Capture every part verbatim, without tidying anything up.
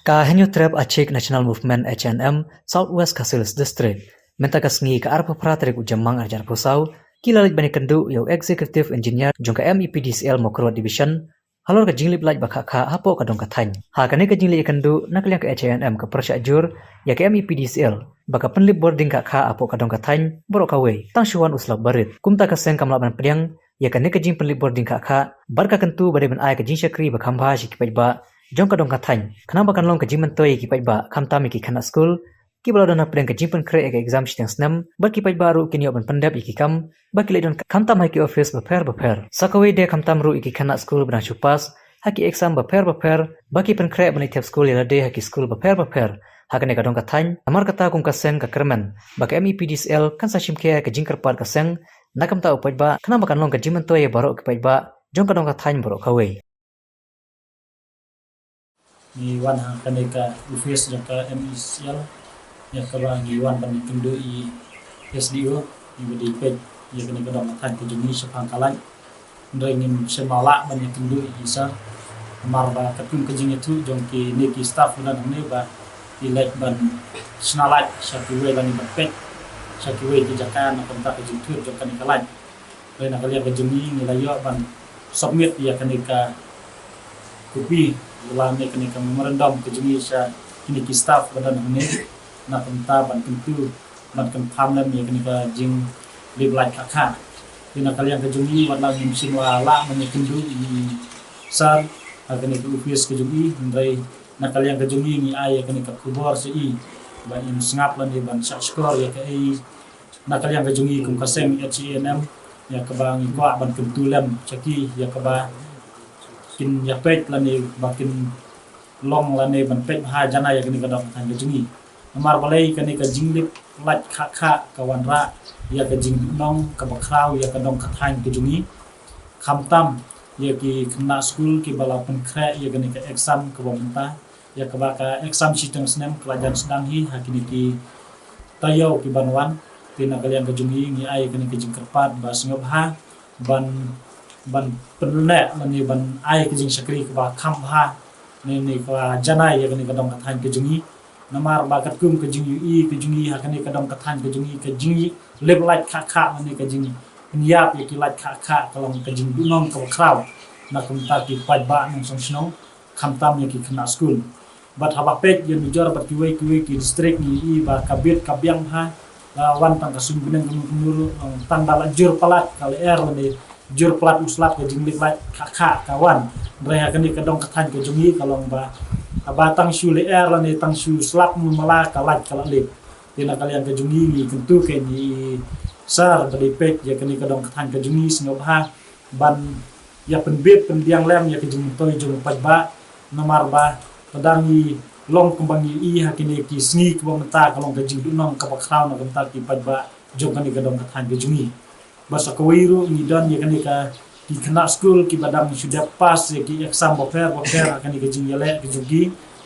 Ka Hynñiewtrep Achik National Movement, H N M, South West Khasi Hills District, mynta ka sngi ka arphew phra tarik u Jymmang arhajar arphew saw, ki la leit ban ïakynduh ïa u Executive Engineer jong ka M E P D C L Mawkyrwat Division halor ka jinglip light ba khah khah hapoh ka dong ka thaiñ. Ha kane ka jingleit ïakynduh na ka liang ka H N M ka pyrshah jur ïa ka M E P D C L ba ka pynlip bording khah khah hapoh ka dong ka thaiñ baroh kawei tang shu wan u slap barit. Kumta ka seng kam lah ban pdiang ïa kane ka jingpynlip bording khah khah bad ka kyntu ba dei ban ai ka jingshakri ba kham bha sha ki paidbah jong ka dong ka thaiñ, khnang ba kan long ka jingmyntoi ïa ki paidbah, khamtam ïa ki khynnah skul kiba la don hapdeng ka jingpynkhreh ïa ka exam shiteng snem, bad ki paidbah ruh kin ïoh ban pyndep ïa ki kam ba ki leit don, khamtam ha ki office bapher bapher. Sa kawei de khamtam ruh ïa ki khynnah skul ba dang shu pass ha ki exam bapher bapher ba ki pynkhreh ban leit thep skul ïa lade ha ki skul bapher bapher ha kane ka dong ka thaiñ. Namar kata kum ka seng ka kyrmen ba ka M E P D C L kan sa shim khia ïa ka jingkyrpad ka seng na ka bynta u paidbah, khnang ba kan long ka jingmyntoi ïa baroh ki paidbah jong ka dong ka thaiñ baroh kawei. Ngi wan ha kane ka office jong ka M E C L, ïa kaba ngi wan ban ïakynduh ïa i S D O, ïa ba dei peit ïa kane ka dong ka thaiñ ka jong ngi shaphang ka light. Hynrei ngim shym la lah ban ïakynduh ïa i sir. Namar ba katkum ka jingïathuh jong kine ki staff ba don hangne ba ki leit ban shna light sha kiwei lane ban peit sha kiwei ki jaka na ka bynta ka jingthut jong kane ka light. Hynrei na ka liang ka jong ngi ngi la ïoh ban submit ïa kane ka kopi lane kane ka memorandum ka jong ngi sha kine ki staff ba don hangne na ka bynta ban kyntu ban confirm lem ïa kane ka jinglip light khah khah. Te na ka liang ka jong ngi wat la ngim shym la lah ban ïakynduh ïa i sir ha kane ka office ka jong i, hynrei na ka liang ka jong ngi ngi ai ïa kane ka khubor sha i ba im sngap lane ban shah shkor ïa kaei na ka liang ka jong ngi kum ka seng H A N M, ïa kaba ngi kwah ban kyntu lem sha ki ïa kaba kin ïa peit lane ba kin long lane ban peit bha janai ïa kane ka dong ka thaiñ ka jong ngi. Namar balei kane ka jinglip light khah khah ka wanrah ïa ka jingduhnong kaba khraw ïa ka dong ka thaiñ ka jong ngi, khamtam ïa ki khynnah skul kiba la pynkhreh ïa kane ka exam kaba mynta, ïa kaba ka exam shiteng snem ka la jan sdang hi ha kine ki taïew ki ban wan. Te na ka liang ka jong ngi ngi ai kane ka jingkyrpad ba sngewbha ban ban pynneh lane ban ai ka jingshakri kaba kham bha ne ne kaba janai ïa kane ka dong ka thaiñ ka jong ngi. Namar ba katkum ka jingïohi ka jong ngi ha kane ka dong ka thaiñ ka jong ngi, ka jinglip light khah khah lane ka jingpynïap ïa ki light khah khah ka long ka jingduhnong kaba khraw na ka bynta ki paidbah nongshong shnong, khamtam ïa ki khynnah skul. Bad haba peit ïa nujor bad kiwei kiwei ki district ngi i ba ka bit ka biang bha, la wan tang ka suiñ bneng kumno kumno ruh, tang da la jur palat ka lyer lane jur palat u slap ka jinglip light khah khah ka wan. Hynrei ha kane ka dong ka thaiñ ka jong ngi ka long ba haba tang shu lyer lane tang shu slap mala ka light ka la lip. Te na ka liang ka jong ngi ngi kyntu kein ïa i sir ba dei peit ïa kane ka dong ka thaiñ ka jong ngi sngewbha ban ïa pynbit pynbiang lem ïa ka jingmyntoi jong u paidbah. Namar ba lada ngi long kumba ngi i ha kine ki sngi kiba mynta ka long ka jingduhnong kaba khraw na ka bynta ki paidbah jong kane ka dong ka thaiñ ka jong ngi. Bad sa kawei ruh ngi don ïa kane ka ki khynnah skul kiba dang shu dep pass ïa ki exam bapher bapher ha kane ka jingïaleh ka jong ki.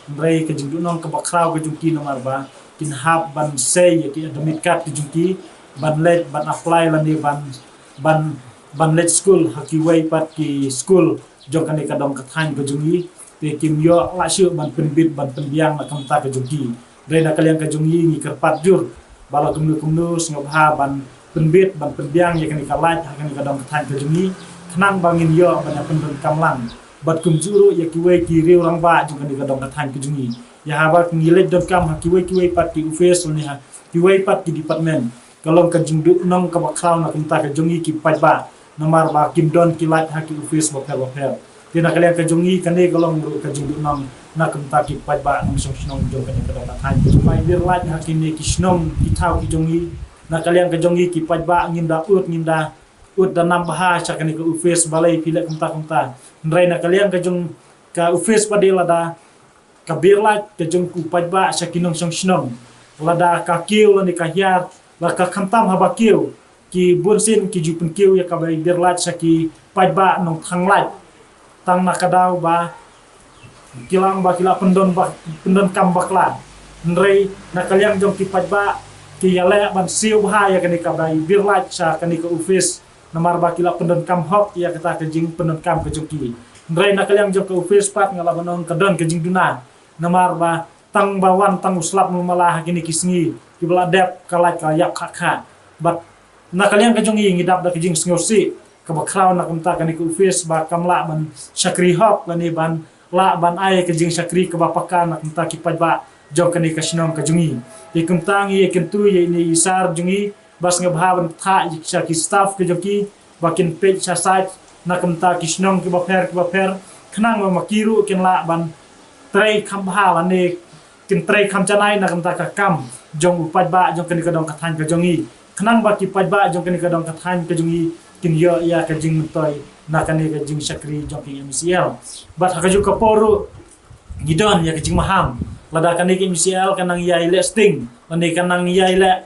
Hynrei ka jingduhnong kaba khraw ka jong ki namar ba kin hap ban sei ïa ki admit card ka jong ki ban leit ban apply lane ban ban ban leit skul ha kiwei pat ki skul jong kane ka dong ka thaiñ ka jong ngi. Te kim ïoh lah shuh ban pynbit ban pynbiang na ka bynta ka jong ki. Hynrei na ka liang ka jong ngi ngi kyrpad jur ba la kumno kumno sngewbha ban pynbit ban pynbiang ïa kane ka light ha kane ka dong ka thaiñ ka jong ngi, khnang ba ngin ïoh ban ïa pyndonkam lang bad kumjuh ruh ïa kiwei ki riew rangbah jong kane ka dong ka thaiñ ka jong ngi. Ïa haba ngi leit donkam ha kiwei kiwei pat ki office lane ha kiwei pat ki department, ka long ka jingduhnong kaba khraw na ka bynta ka jong ngi ki paidbah. Namar ba kim don ki light ha ki office bapher bapher. Te na ka liang ka jong ngi kane ka long ruh ka jingduhnong na ka bynta ki paidbah nongshong shnong jong kane ka dong ka thaiñ. Ba i bir light ha kine ki shnong ki thaw ki jong ngi. Na ka liang ka jong ngi ki paidbah ngim da ud, ngim da ud da nam bha sha kane ka office, balei phi leh kumta kumta. Hynrei na ka liang ka jong ka office pat de lada ka bir light ka jong u paidbah sha ki nongshong shnong, lada ka kiew lane ka hiar, la ka khamtam haba kiew, ki bun sien ki ju pynkiew ïa kaba i bir light sha ki paidbah nongthang light. Tang na ka daw ba ki la ong ba ki la pyndon ba, pyndonkam bakla. Hynrei na ka liang jong ki paidbah ki ïaleh ban siew bha ïa kane kaba i bir light sha kane ka office. Namar ba ki la pyndonkam hok ïa kata ka jingpyndonkam ka jong ki. Hynrei na ka liang jong ka office pat nga lah ban ong ka don ka jingduna. Namar ba tang ba wan tang u slap mala ha kine ki sngi kiba la dep ka lait ka ïap kha kha. Bad na ka liang ka jong ngi ngi dap da ka jingsngewsih kaba khraw na ka bynta kane ka office ba kam lah ban shakri hok lane ban lah ban ai ka jingshakri kaba paka na ka bynta ki paidbah jong kane ka shnong ka jong ngi. Te kumta ngi ïakyntu ïa ine i sir jong ngi ba sngewbha ban thah ïa ki staff ka jong ki ba kin peit sha site na ka bynta ki shnong kiba pher kiba pher khnang ba ma ki ruh kin lah ban trei kham bha lane kin trei kham janai na ka bynta ka kam jong u paidbah jong kane ka dong ka thaiñ ka jong ngi. Khnang ba ki paidbah jong kane ka dong ka thaiñ ka jong ngi kin ïoh ïa ka jingmyntoi na kane ka jingshakri jong ki M C L. Bad ha kajuh ka por ruh ngi don ïa ka jingmaham lada kane ka M C L ka nang ïai leh sting lane ka nang ïai leh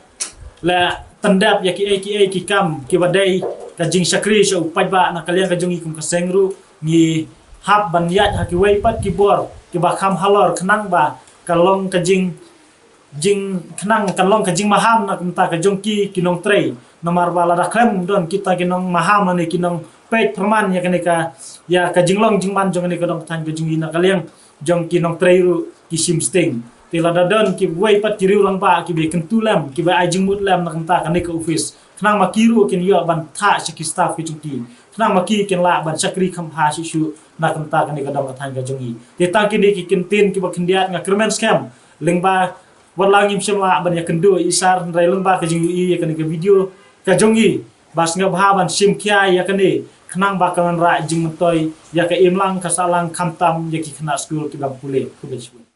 leh tyndep ïa kiei kiei ki kam kiba dei ka jingshakri sha u paidbah na ka liang ka jong ngi kum ka seng ruh ngi hap ban ïaid ha kiwei pat ki bor kiba kham halor khnang ba ka long ka jing jing khnang ka long ka jingmaham na ka bynta ka jong ki ki nongtrei. Namar ba lada khlem don kita ki nongmaham lane ki nongpeit pyrman ïa kane ka ïa ka jinglong jingman jong kane ka dong ka thaiñ ka jong ngi na ka liang jong ki nongtrei ruh ki shim sting. Te lada don kiwei pat ki riew rangbah kiba kyntu lem kiba ai jingmut lem na ka bynta kane ka office khnang ma ki ruh kin ïoh ban thah sha ki staff ki jong ki khnang ma ki kin lah ban shakri kham bha shuh shuh na ka bynta kane ka dong ka thaiñ ka jong ngi. Te tang kine ki kyntien kiba khyndiat nga kyrmen skhem lyngba wat la ngim shym lah ban ïakynduh ïa i sir hynrei lyngba ka jingïohi ïa kane ka video ka jong ngi ba sngewbha ban shim khia ïa kane khnang ba kan wanrah jingmyntoi ïa ka imlang ka sahlang khamtam ïa ki khynnah skul kiba pule. Khublei shibun.